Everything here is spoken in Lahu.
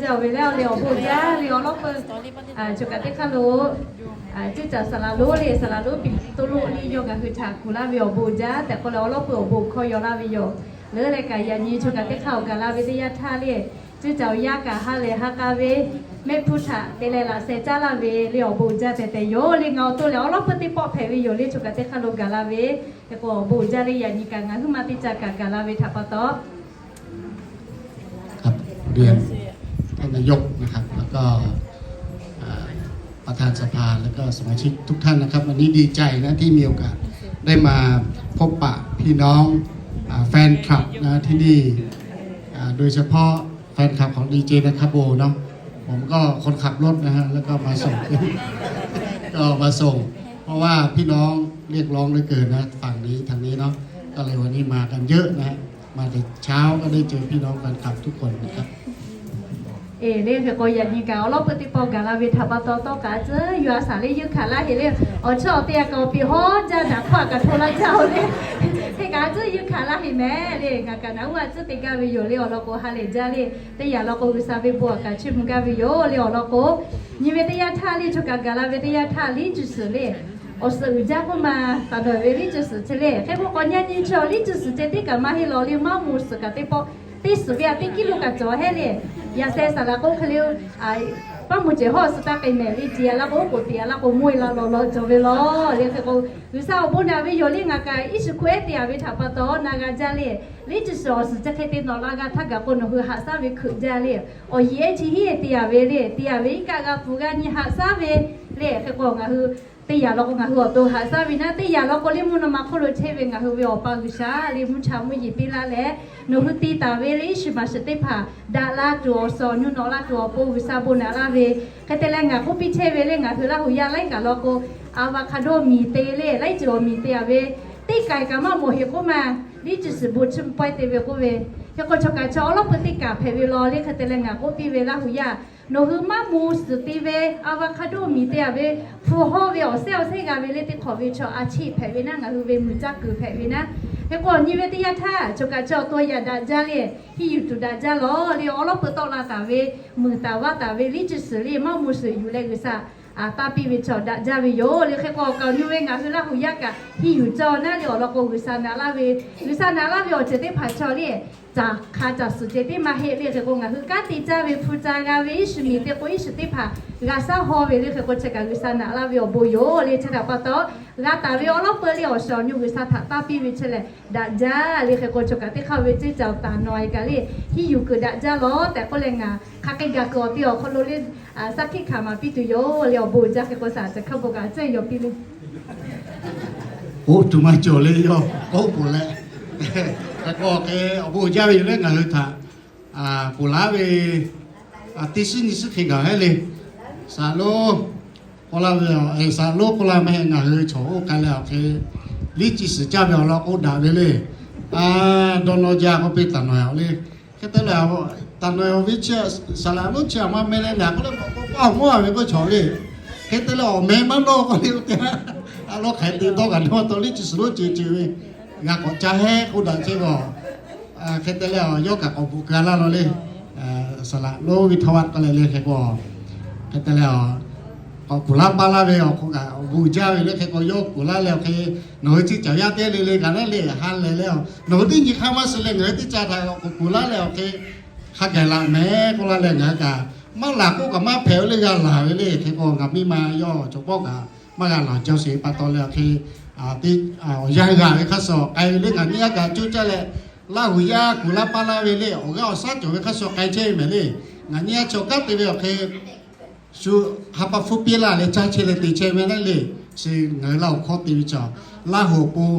Jaˇ ve leh awˬ bon jaˇ ve awˬ lawn peuˬ. Choˬ kaꞈ teˇ hk'aˇ lo, ceˇ caˬ saˍ laꞈ lonˉ le, saˍ laꞈ lonˉ piˍ toˆ lonˉ le yawˇ ngaˬ hui htaꞈ kuˬ laˇ ve awˬ bon jaˇ tehꞈ k'oˆ leh awˬ lawn peuˬ awˬ bon hkawˇ yaw laˇ ve yoˬ. Leuˉ leh kaꞈ yaꞈ nyi choˬ kaꞈ teˇ hk'aˇ awˬ gaˬ la ve teˇ yanˇ htaˇ le, ceˇ caˬ awˬ yaˇ kaꞈ ha lehˬ ha k'a ve mehˆ hpu htaꞈ te leh laꞈ sheh caˉ laˇ ve le awˬ bon jaˇ tehˬ tehˬ yoˬ le. Ngaˬ awˬ to lehˬ awˬ lawn peuˬ teˇ pawˆ hpehꞈ ve yoˬ le. Choˬ kaꞈ teˇ hk'aˇ lo gaˬ la ve hk'e k'o awˬ bon jaˇ le. Yaꞈ nyi kaꞈ ngaˬ huiˉ ma teˇ caˇ kaꞈ gaˬ la ve htaꞈ pa taw ครับ เรียน ท่านนายกนะครับ แล้วก็อ่าประธานสภา แล้วก็สมาชิกทุกท่านนะครับ วันนี้ดีใจนะที่มีโอกาสได้มาพบปะพี่น้องอ่าแฟนคลับนะที่นี่อ่าโดยเฉพาะแฟนคลับของดีเจนะครับโบเนาะ ผมก็คนขับรถนะฮะ แล้วก็มาส่ง ก็มาส่ง เพราะว่าพี่น้องเรียกร้องเหลือเกินนะ ฝั่งนี้ทางนี้เนาะ ก็เลยวันนี้มากันเยอะนะฮะ มาแต่เช้าก็ได้เจอพี่น้องแฟนคลับทุกคนนะครับ Eˬ, le hk'e k'o yaꞈ nyi kaꞈ awˬ lawn peuˬ teˇ pawˆ gaˬ la ve htaꞈ pa taw tawˇ kaꞈ a tcuhˉ yuˬ a shaˍ le yeunˇ hkanˍ laˇ heꞈ le. Awˬ chawˇ awˬ te a kaꞈ awˬ piˍ hawˉ jaˇ daꞈ hkawˇ a kaꞈ hto laˇ jaˇ-oˬ le. Hk'e kaꞈ a tcuhˉ yuˬ hkanˍ laˇ heꞈ mehˍ le. Ngaˬ kaꞈ naˬ uˉ a tcuhˉ te gaˇ ve yoˬ le. Awˬ lawn k'o ha lehˬ jaˇ le. Teˇ yanˇ lawn k'o G'uiˬsha ve bon a kaꞈ chiˇ mvuh gaˇ ve yoˬ le. Awˬ lawn k'o, nyi ve teˇ yanˇ htaˇ le choˬ kaꞈ gaˬ la ve teˇ yanˇ htaˇ liˇ cuˬ suhˍ le awˬ suhˍ uiˍ jaˇ k'oˆ ma taˍ dawˬ ve liˇ cuˬ suhˍ ceh le. Hk'e k'o k'awꞈ nyi nyi chi awˬ liˇ cuˬ suhˍ ceh tiˉ kaꞈ maˇ heˆ lawˬ le. Maˇ moˍ suhˍ kaꞈ teˇ pawˆ teˇ suhˍ ve a teˇ kiˇ lo kaꞈ cawˬ heˆ le. Yaꞈ sheh saˍ laꞈ k'oˆ hk'e le, paˉ moˍ cehˬ hawˉ suh taˇ k'ai mehˍ le. Tiꞈ yaꞈ laˇ k'o oˉ k'oˍ tiꞈ yaꞈ laˇ k'o mawˇ e la lawˬ lawˬ cawˬ ve lawˬ le. Hk'e k'o G'uiˬsha awˬ bon naꞈ ve yoˬ le. Ngaˬ kaꞈ iˉ shiˍ hk'oˆ ehˉ te a ve htaꞈ pa taw na g'a jaˇ le. Liˇ cuˬ suhˍ awˬ suhˍ ceh hk'e te nawꞈ la g'a htaˇ gaˬ k'o nawˬ hui haꞈ shaˉ ve hkeuꞈ jaˇ le. Awˬ yeˬ ehˉ chi hiˉ te a ve le. Te a ve iˉ kaˆ g'a pfuhˍ g'a nyi haꞈ shaˉ ve le. Hk'e k'o ngaˬ hui teˇ yanˇ lawn k'o ngaˬ hui awˬ to haꞈ shaˉ ve naˉ, teˇ yanˇ lawn k'o liˇ mvuhˇ naw ma hk'oˆ lo chehˇ ve ngaˬ hui ve Awˬ pa G'uiˬsha le mvuhˇ cha mvuhˇ yeˬ piˇ laˇ leh, nawˬ hui te taˍ ve le iˉ shiˍ maˍ shiˍ teˇ hpaˍ daꞈ la tuˬ awˬ suhˍ awˬ nu nawꞈ la tuˬ awˬ pon G'uiˬsha bon naꞈ laˇ ve. Hk'e te leh ngaˬ k'oˆ piˇ chehˇ ve le ngaˬ hui Laˇ huˍ yaˇ laiˉ kaꞈ lawn k'o, a va hk'a dawˇ miˬ te le laiˉ ceuˬ awˬ miˬ te a ve teˇ k'ai kaꞈ maˇ mawˬ heˆ k'oˆ ma. Liˇ cuˬ suhˍ bon chiˇ mvuh pawehˇ te ve k'oˆ ve, hk'e k'o chaw kaꞈ chaw awˬ lawn peuˬ teˇ kaꞈ hpehꞈ ve lawˬ le. Hk'e te leh ngaˬ k'oˆ piˇ ve Laˇ huˍ yaˇ, nawˬ hui maˇ moˍ suhˍ te ve a va hk'a dawˇ miˬ te a ve hpu hawˇ ve awˬ sehˉ awˬ sehˉ g'a ve le teˇ hk'awꞈ ve chaw a cheˆ hpehꞈ ve naˉ, ngaˬ hui ve muiˬ caˇ kuiˬ hpehꞈ ve naˉ. Hk'e k'o nyi ve teˇ yanˇ htaˇ choˬ kaꞈ chaw awˬ to yaꞈ daꞈ jaˇ le, hiˇ yuˬ tuˬ daꞈ jaˇ lawˬ le. Awˬ lawn peuˬ tawˆ la taˍ ve, muiˬ taˍ vaˇ taˍ ve liˇ cuˬ suhˍ le maˇ moˍ suhˍ yuˬ leh G'uiˬsha taˇ piˇ ve chaw daꞈ jaˇ ve yoˬ le. Hk'e k'o awˬ kaˍ awˬ nu ve ngaˬ hui Laˇ huˍ yaˇ kaꞈ hiˇ yuˬ cawˇ naˉ le awˬ lawn k'o G'uiˬsha naꞈ laˇ ve, G'uiˬsha naꞈ laˇ ve awˬ ceuˬ teˇ hpaˍ chaw le caˬ hk'a caˬ suhˍ ceh tiˉ maˇ heˆ le. Hk'e k'o ngaˬ hui kanˉ te caˇ ve hpu ca g'a ve iˉ shiˍ miˬ te k'o iˉ shiˍ teˇ hpaˍ g'a shaˉ haw ve le. Hk'e k'o chi kaꞈ G'uiˬsha naꞈ laˇ ve awˬ bon yoˬ le. Chi htaꞈ pa taw g'a taˍ ve awˬ lawn peuˬ le awˬ shiˍ awˬ nu G'uiˬsha htaꞈ taˇ piˇ ve chehˇ leh daꞈ jaˇ le. Hk'e k'o chaw kaꞈ teˇ hk'aˇ ve ceˇ caˬ taˍ nawˬ a kaꞈ le hiˇ yuˬ kuiˬ daꞈ jaˇ lawˬ tehꞈ k'oˆ leh ngaˬ hk'aˬ hk'e gaˬ kuiˬ awˬ te awˬ hk'aw lo le saˉ hkiˆ hkanˍ maˍ piˇ tuˬ yoˬ le. Awˬ bon jaˇ. Hk'e k'o shaˍ ceh hk'a bon kaꞈ a cehˇ yaw piˇ le. Oˇ tuˬ maˇ cawˬ le yawˇ k'oˆ peuˬ leh, hk'e k'o hk'e awˬ bon jaˇ ve yoˬ le. Ngaˬ hui htaꞈ ponˬ laˉ ve teˇ shiˉ nyi shiˉ hk'e gaˬ heˆ le. Saˍ lonˉ k'oˆ laˇ ve, saˍ lonˉ k'oˆ laˇ meh ngaˬ hui chaw oˇ k'ai leh awˬ hk'e liˇ cuˬ suhˍ caˇ ve awˬ lawn k'oˆ daꞈ ve le. Dawˇ nawˇ jaˇ k'oˆ piˇ taˍ nawˬ a le. Hk'e te leh taˍ nawˬ ve chi saˍ laꞈ lonˉ chi a maˇ meh leh ngaˬ k'oˆ le k'o k'oˆ paˇ mawˇ a ve k'oˆ chaw le. Hk'e te leh awˬ meh maˇ nawˇ k'oˆ le, a lawˉ hk'aˬ hk'e te dawˇ kaꞈ dawˇ taw liˇ cuˬ suhˍ lonˉ ceuˬ ceuˬ ve g'a k'awꞈ ca heˆ k'oˆ daꞈ chehˇ k'o, hk'e te leh yawˇ kaꞈ k'awꞈ bvuhꞈ ka laˇ law le. Saˍ laꞈ lonˉ ve htawˇ a k'oˆ leh le hk'e k'o, hk'e te leh k'awꞈ kuˬ laˇ paˇ laˇ ve awˬ hk'oˆ kaꞈ awˬ bon jaˇ ve le. Hk'e k'o yawˇ kuˬ laˇ leh awˬ hk'e nawˬ hui teˇ caˬ yaˇ teˇ le le kaꞈ naˉ le ha leh le, nawˬ hui teˇ nyi hk'aˇ maˇ suh leh ngaˬ hui teˇ caˬ htaꞈ k'awꞈ kuˬ laˇ leh awˬ hk'e hk'a gaˬ laꞈ meh k'oˆ laˇ leh ngaˬ hui kaꞈ maˇ laˬ k'oˆ kaꞈ maˇ hpehꞈ ve le g'a laˬ ve le. Hk'e k'o ngaˬ miˇ ma yawˇ cawˬ pawˆ kaꞈ maˇ g'a laˬ jaw sheˍ pa taw leh awˬ hk'e awˬ yanˇ g'a ve hk'aˇ suh k'ai ve le. Ngaˬ nyiˇ yaˇ kaꞈ coˇ caˇ leh Laˇ huˍ yaˇ kuˬ laˇ paˇ laˇ ve le awˬ g'aˇ awˬ shaˉ cawˬ ve hk'aˇ suh k'ai chehˇ ve mehˍ le. Ngaˬ nyiˇ yaˇ chaw kanˉ te ve awˬ hk'e shu ha pa hpfuhˇ piˇ laˇ leh caˇ chehˇ leh te chehˇ ve naˉ le. Chi ngaˬ hui Laˇ huˍ hkawˇ te ve chaw, Laˇ huˍ awˬ pon